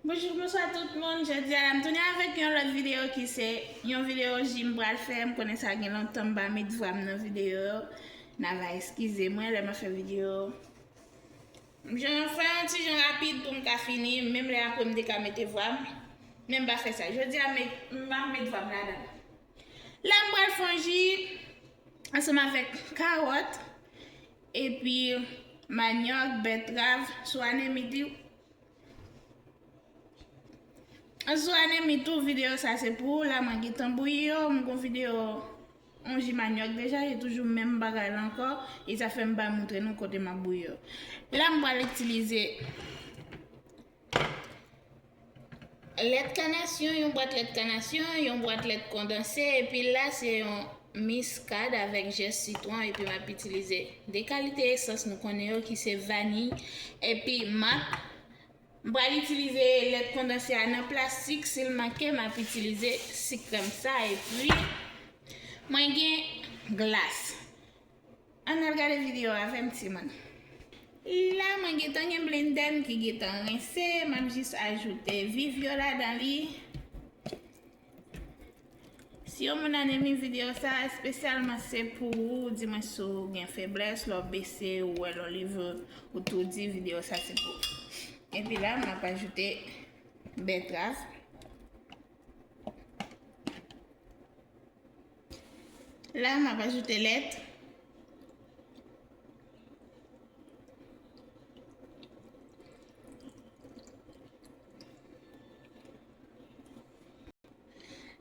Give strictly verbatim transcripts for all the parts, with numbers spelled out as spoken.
Bonjou, bonswa tout moun. Jodi a la, m tounen avèk yon lòt videyo ki se yon videyo ji m pral fè. M konnen sa gen lontan m pa met vwa m nan videyo yo. N a va eskize mwen lè m ap fè videyo. M jan fè yon ti jan rapid pou m ka fini, menm lè apre m te ka mete vwa m. Men m pa fè sa. Jodi a, m pa met vwa m ladan. La, m pral fè yon ji ansanm avèk kawòt, epi manyòk, bètrav, sou anemit tou. Sou anemit tou, videyo sa se pou ou. La, mwen gentan bouyi yo, m gon videyo, yon ji manyòk deja, e toujou menm bagay la ankò, e sa fè m pa montre nou kote m ap bouyi yo. La, m pral itilize lèt kanasyon, yon bwat lèt kanasyon, yon bwat lèt kondanse, epi la se yon miskad avèk jès sitwon, epi m ap itilize de kalite esans nou konnen yo ki se vaniy epi mak. M pral itilize lèt kondanse a nan plas sik, si l manke, m ap itilize sik krèm sa, epi mwen gen glas. Ann al gade videyo avè m, timoun. La, mwen gentan gen blendè m ki gentan rense, m ap jis ajoute viv yo ladan li. Si yon moun anemi videyo sa, espesyalman se pou ou, di mwen si w gen feblès, lè w bese, ou wè lè w leve, ou toudi, videyo sa se pou ou. Epi la, m ap ajoute bètrav. La, m ap ajoute lèt.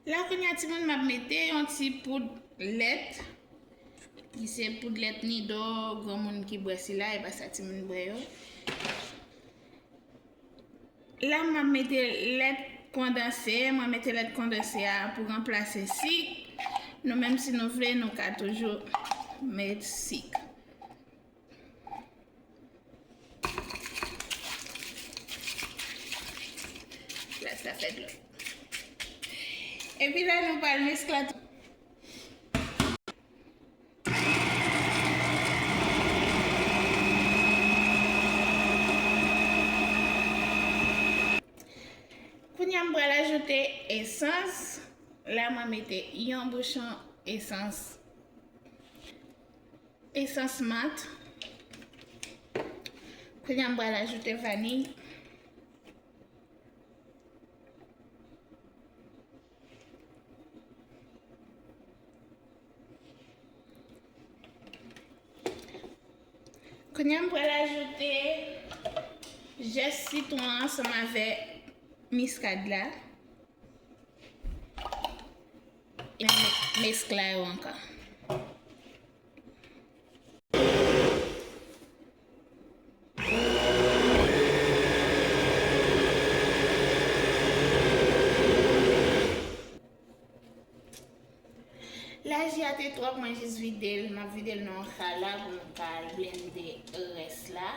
La, kounye a, timoun, m ap mete yon ti poud lèt, ki se poud lèt Nido, granmoun ki bwè sila, e pa sa timoun bwè yo. La, m ap mete lèt kondanse. Mwen mete lèt kondanse a pou ranplase sik. Nou menm, si nou vle, nou ka toujou met sik. La, sa fè dlo. Epi la, nou pral meskle tou. Kounye a, m pral ajoute esans. La, mwen mete yon bouchon esans. Esans mant. Kounye a, m pral ajoute vaniy. Kounye a, m pral ajoute jès sitwon ansanm avèk miskad la. E m meskle yo ankò. La, ji a te twòp, mwen jis vide l. M ap vide l nan yon kal la pou m ka al blende rès la.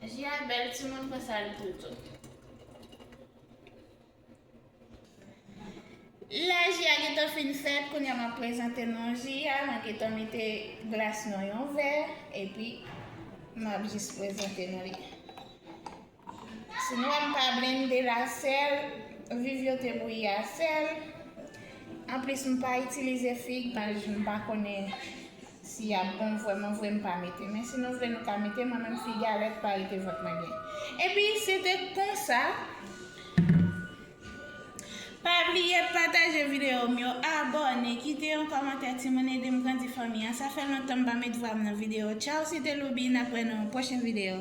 Ji a bèl, timoun, konsa l tou tou. La, ji a gentan fin fèt, kounye a m ap prezante nou ji a. Mwen gentan mete glas nan yon vè, epi m ap jis prezante nou li. Si nou wè m pa blende l a sèl, viv yo te bouyi a sèl. Anplis, m pa itilize fig, paske m pa konnen si y ap bon vrèman vre, m pa mete. Men si nou vle, nou ka mete, mwen menm fig a lèt pa rete vant mwen gen. Epi, se te konsa. Pa bliye pataje videyo m yo, abòne, kite yon kòmantè, timoun, ede m grandi fanmi an. Sa fè lontan m pa met vwa m nan videyo. Tchaw, se te Louby, n ap wè nan yon pwochen videyo.